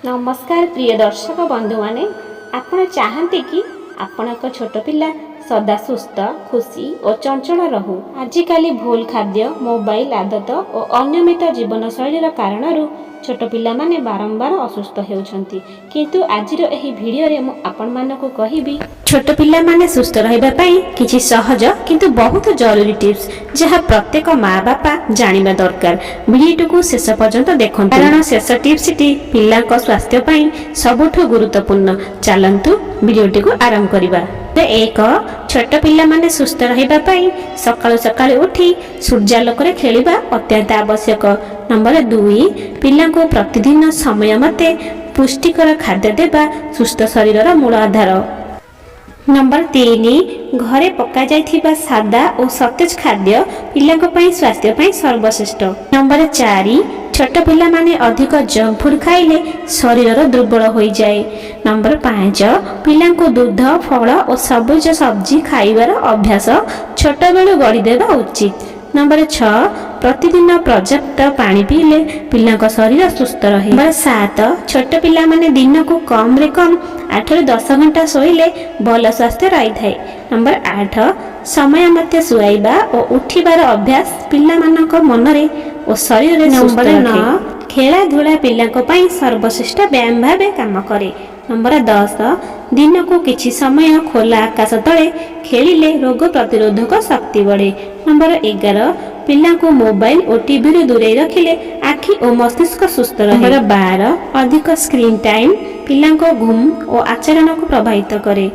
ନମସ୍କାର ପ୍ରିୟ ଦର୍ଶକ ବନ୍ଧୁମାନେ। ଆପଣ ଚାହାନ୍ତି କି ଆପଣଙ୍କ ଛୋଟ ପିଲା ସଦା ସୁସ୍ଥ, ଖୁସି ଓ ଚଞ୍ଚଳ ରହୁ? ଆଜିକାଲି ଭୁଲ ଖାଦ୍ୟ, ମୋବାଇଲ ଆଦତ ଓ ଅନିୟମିତ ଜୀବନଶୈଳୀର କାରଣରୁ ଛୋଟ ପିଲାମାନେ ବାରମ୍ବାର ଅସୁସ୍ଥ ହେଉଛନ୍ତି। କିନ୍ତୁ ଆଜିର ଏହି ଭିଡ଼ିଓରେ ମୁଁ ଆପଣମାନଙ୍କୁ କହିବି ଛୋଟ ପିଲାମାନେ ସୁସ୍ଥ ରହିବା ପାଇଁ କିଛି ସହଜ କିନ୍ତୁ ବହୁତ ଜରୁରୀ ଟିପ୍ସ, ଯାହା ପ୍ରତ୍ୟେକ ମା ବାପା ଜାଣିବା ଦରକାର। ଭିଡ଼ିଓଟିକୁ ଶେଷ ପର୍ଯ୍ୟନ୍ତ ଦେଖନ୍ତୁ, କାରଣ ଶେଷ ଟିପ୍ସଟି ପିଲାଙ୍କ ସ୍ୱାସ୍ଥ୍ୟ ପାଇଁ ସବୁଠୁ ଗୁରୁତ୍ୱପୂର୍ଣ୍ଣ। ଚାଲନ୍ତୁ, ଭିଡ଼ିଓଟିକୁ ଆରମ୍ଭ କରିବା। ଏକ, ଛୋଟ ପିଲାମାନେ ସୁସ୍ଥ ରହିବା ପାଇଁ ସକାଳୁ ସକାଳୁ ଉଠି ସୂର୍ଯ୍ୟାଲୋକରେ ଖେଳିବା ଅତ୍ୟନ୍ତ ଆବଶ୍ୟକ। ନମ୍ବର 2, ପିଲାଙ୍କୁ ପ୍ରତିଦିନ ସମୟ ମତେ ପୁଷ୍ଟିକର ଖାଦ୍ୟ ଦେବା ସୁସ୍ଥ ଶରୀରର ମୂଳ ଆଧାର। ନମ୍ବର 3, ଘରେ ପକାଯାଇଥିବା ସାଦା ଓ ସତେଜ ଖାଦ୍ୟ ପିଲାଙ୍କ ପାଇଁ ସ୍ୱାସ୍ଥ୍ୟ ପାଇଁ ସର୍ବଶ୍ରେଷ୍ଠ। ନମ୍ବର 4, ଛୋଟ ପିଲାମାନେ ଅଧିକ ଜଙ୍କ ଫୁଡ୍ ଖାଇଲେ ଶରୀରର ଦୁର୍ବଳ ହୋଇଯାଏ। ନମ୍ବର 5, ପିଲାଙ୍କୁ ଦୁଗ୍ଧ, ଫଳ ଓ ସବୁଜ ସବଜି ଖାଇବାର ଅଭ୍ୟାସ ଛୋଟବେଳୁ ଗଢ଼ିଦେବା ଉଚିତ। ନମ୍ବର 6, ପ୍ରତିଦିନ ପର୍ଯ୍ୟାପ୍ତ ପାଣି ପିଇଲେ ପିଲାଙ୍କ ଶରୀର ସୁସ୍ଥ ରହେ। ନମ୍ବର 7, ଛୋଟ ପିଲାମାନେ ଦିନକୁ କମରେ କମ 8ରୁ 10 ଘଣ୍ଟା ଶୋଇଲେ ଭଲ ସ୍ୱାସ୍ଥ୍ୟ ରହିଥାଏ। ନମ୍ବର 8, ସମୟ ମତେ ଶୁଆଇବା ଓ ଉଠିବାର ଅଭ୍ୟାସ ପିଲାମାନଙ୍କ ମନରେ ଓ ଶରୀରରେ ସୁସ୍ଥ। ନମ୍ବର 9, ଖେଳାଧୂଳା ପିଲାଙ୍କ ପାଇଁ ସର୍ବଶ୍ରେଷ୍ଠ ବ୍ୟାୟାମ ଭାବେ କାମ କରେ। ନମ୍ବର 10, ଦିନକୁ କିଛି ସମୟ ଖୋଲା ଆକାଶ ତଳେ ଖେଳିଲେ ରୋଗ ପ୍ରତିରୋଧକ ଶକ୍ତି ବଢ଼େ। ନମ୍ବର 11, ପିଲାଙ୍କୁ ମୋବାଇଲ ଓ ଟିଭିରୁ ଦୂରେଇ ରଖିଲେ ଆଖି ଓ ମସ୍ତିଷ୍କ ସୁସ୍ଥ ରହେ। ନମ୍ବର 12, ଅଧିକ ସ୍କ୍ରିନ୍ ଟାଇମ୍ ପିଲାଙ୍କ ଘୁମ ଓ ଆଚରଣକୁ ପ୍ରଭାବିତ କରେ।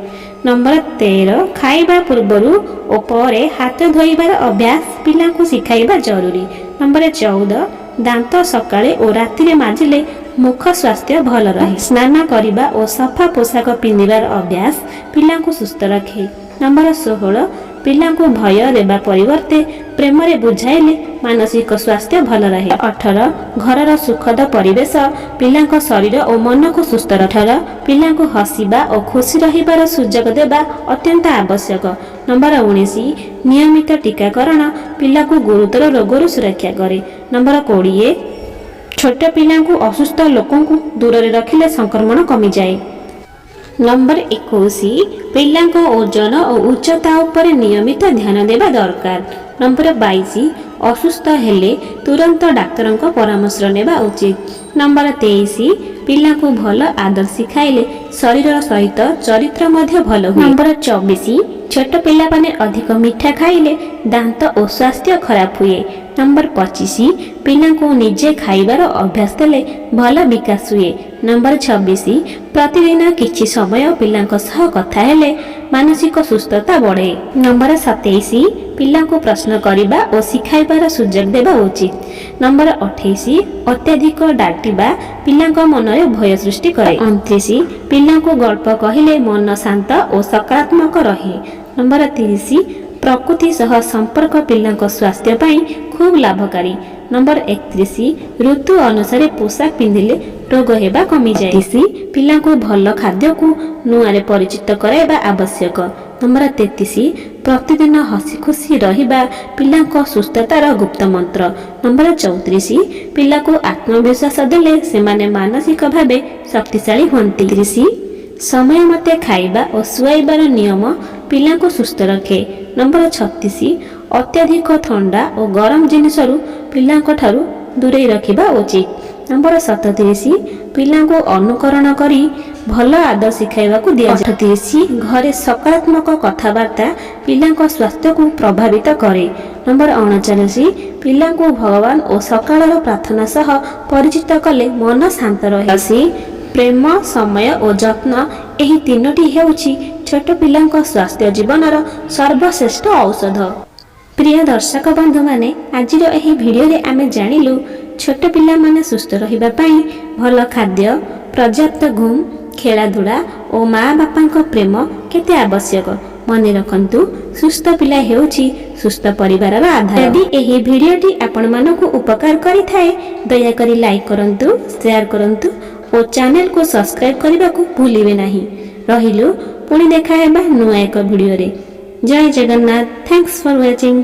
ନମ୍ବର 13, ଖାଇବା ପୂର୍ବରୁ ଓ ପରେ ହାତ ଧୋଇବାର ଅଭ୍ୟାସ ପିଲାଙ୍କୁ ଶିଖାଇବା ଜରୁରୀ। ନମ୍ବର 14, ଦାନ୍ତ ସକାଳେ ଓ ରାତିରେ ମାଜିଲେ ମୁଖ ସ୍ୱାସ୍ଥ୍ୟ ଭଲ ରହେ। ସ୍ନାନ କରିବା ଓ ସଫା ପୋଷାକ ପିନ୍ଧିବାର ଅଭ୍ୟାସ ପିଲାଙ୍କୁ ସୁସ୍ଥ ରଖେ। ନମ୍ବର 16, ପିଲାଙ୍କୁ ଭୟ ଦେବା ପରିବର୍ତ୍ତେ ପ୍ରେମରେ ବୁଝାଇଲେ ମାନସିକ ସ୍ୱାସ୍ଥ୍ୟ ଭଲ ରହେ। 18, ଘରର ସୁଖଦ ପରିବେଶ ପିଲାଙ୍କ ଶରୀର ଓ ମନକୁ ସୁସ୍ଥ ରଖେ। ପିଲାଙ୍କୁ ହସିବା ଓ ଖୁସି ରହିବାର ସୁଯୋଗ ଦେବା ଅତ୍ୟନ୍ତ ଆବଶ୍ୟକ। ନମ୍ବର 19, ନିୟମିତ ଟୀକାକରଣ ପିଲାକୁ ଗୁରୁତର ରୋଗରୁ ସୁରକ୍ଷା କରେ। ନମ୍ବର 20, ଛୋଟ ପିଲାଙ୍କୁ ଅସୁସ୍ଥ ଲୋକଙ୍କୁ ଦୂରରେ ରଖିଲେ ସଂକ୍ରମଣ କମିଯାଏ। ନମ୍ବର 21, ପିଲାଙ୍କ ଓଜନ ଓ ଉଚ୍ଚତା ଉପରେ ନିୟମିତ ଧ୍ୟାନ ଦେବା ଦରକାର। ନମ୍ବର 22, ଅସୁସ୍ଥ ହେଲେ ତୁରନ୍ତ ଡାକ୍ତରଙ୍କ ପରାମର୍ଶ ନେବା ଉଚିତ। ନମ୍ବର 23, ପିଲାଙ୍କୁ ଭଲ ଆଦତ ଶିଖାଇଲେ ଶରୀର ସହିତ ଚରିତ୍ର ମଧ୍ୟ ଭଲ ହୁଏ। ନମ୍ବର 24, ଛୋଟ ପିଲାମାନେ ଅଧିକ ମିଠା ଖାଇଲେ ଦାନ୍ତ ଓ ସ୍ୱାସ୍ଥ୍ୟ ଖରାପ ହୁଏ। ନମ୍ବର 25, ପିଲାଙ୍କୁ ନିଜେ ଖାଇବାର ଅଭ୍ୟାସ ଦେଲେ ଭଲ ବିକାଶ ହୁଏ। ନମ୍ବର 26, ପ୍ରତିଦିନ କିଛି ସମୟ ପିଲାଙ୍କ ସହ କଥା ହେଲେ ମାନସିକ ସୁସ୍ଥତା ବଢ଼େ। ନମ୍ବର 27, ପିଲାଙ୍କୁ ପ୍ରଶ୍ନ କରିବା ଓ ଶିଖାଇବାର ସୁଯୋଗ ଦେବା ଉଚିତ। ନମ୍ବର 28, ଅତ୍ୟଧିକ ଡାକିବା ପିଲାଙ୍କ ମନରେ ଭୟ ସୃଷ୍ଟି କରେ। 29, ପିଲାଙ୍କୁ ଗଳ୍ପ କହିଲେ ମନ ଶାନ୍ତ ଓ ସକାରାତ୍ମକ ରହେ। ନମ୍ବର 30, ପ୍ରକୃତି ସହ ସମ୍ପର୍କ ପିଲାଙ୍କ ସ୍ୱାସ୍ଥ୍ୟ ପାଇଁ ଖୁବ୍ ଲାଭକାରୀ। ନମ୍ବର 31, ଋତୁ ଅନୁସାରେ ପୋଷାକ ପିନ୍ଧିଲେ ରୋଗ ହେବା କମିଯାଏ। 32, ପିଲାଙ୍କୁ ଭଲ ଖାଦ୍ୟକୁ ନୂଆରେ ପରିଚିତ କରାଇବା ଆବଶ୍ୟକ। ନମ୍ବର 33, ପ୍ରତିଦିନ ହସି ଖୁସି ରହିବା ପିଲାଙ୍କ ସୁସ୍ଥତାର ଗୁପ୍ତ ମନ୍ତ୍ର। ନମ୍ବର 34, ପିଲାକୁ ଆତ୍ମବିଶ୍ୱାସ ଦେଲେ ସେମାନେ ମାନସିକ ଭାବେ ଶକ୍ତିଶାଳୀ ହୁଅନ୍ତି। 30, ସମୟ ମତେ ଖାଇବା ଓ ଶୁଆଇବାର ନିୟମ ପିଲାଙ୍କୁ ସୁସ୍ଥ ରଖେ। ନମ୍ବର 36, ଅତ୍ୟଧିକ ଥଣ୍ଡା ଓ ଗରମ ଜିନିଷରୁ ପିଲାଙ୍କ ଠାରୁ ଦୂରେଇ ରଖିବା ଉଚିତ। ନମ୍ବର 37, ପିଲାଙ୍କୁ ଅନୁକରଣ କରି ଭଲ ଆଦତ ଶିଖାଇବାକୁ ଦିଆଯାଏ। 38, ଘରେ ସକାରାତ୍ମକ କଥାବାର୍ତ୍ତା ପିଲାଙ୍କ ସ୍ୱାସ୍ଥ୍ୟକୁ ପ୍ରଭାବିତ କରେ। ନମ୍ବର 39, ପିଲାଙ୍କୁ ଭଗବାନ ଓ ସକାଳର ପ୍ରାର୍ଥନା ସହ ପରିଚିତ କଲେ ମନ ଶାନ୍ତ ରହେ। ପ୍ରେମ, ସମୟ ଓ ଯତ୍ନ, ଏହି ତିନୋଟି ହେଉଛି ଛୋଟ ପିଲାଙ୍କ ସ୍ୱାସ୍ଥ୍ୟ ଜୀବନର ସର୍ବଶ୍ରେଷ୍ଠ ଔଷଧ। ପ୍ରିୟ ଦର୍ଶକ ବନ୍ଧୁମାନେ, ଆଜିର ଏହି ଭିଡ଼ିଓରେ ଆମେ ଜାଣିଲୁ ଛୋଟ ପିଲାମାନେ ସୁସ୍ଥ ରହିବା ପାଇଁ ଭଲ ଖାଦ୍ୟ, ପର୍ଯ୍ୟାପ୍ତ ଘୁମ, ଖେଳାଧୂଳା ଓ ମା ବାପାଙ୍କ ପ୍ରେମ କେତେ ଆବଶ୍ୟକ। ମନେ ରଖନ୍ତୁ, ସୁସ୍ଥ ପିଲା ହେଉଛି ସୁସ୍ଥ ପରିବାରର ଆଧାର। ଯଦି ଏହି ଭିଡ଼ିଓଟି ଆପଣମାନଙ୍କୁ ଉପକାର କରିଥାଏ, ଦୟାକରି ଲାଇକ୍ କରନ୍ତୁ, ସେୟାର କରନ୍ତୁ ଓ ଚ୍ୟାନେଲକୁ ସବସ୍କ୍ରାଇବ୍ କରିବାକୁ ଭୁଲିବେ ନାହିଁ। ରହିଲୁ, ପୁଣି ଦେଖା ହେବା ନୂଆ ଏକ ଭିଡ଼ିଓରେ। ଜୟ ଜଗନ୍ନାଥ। Thanks for watching.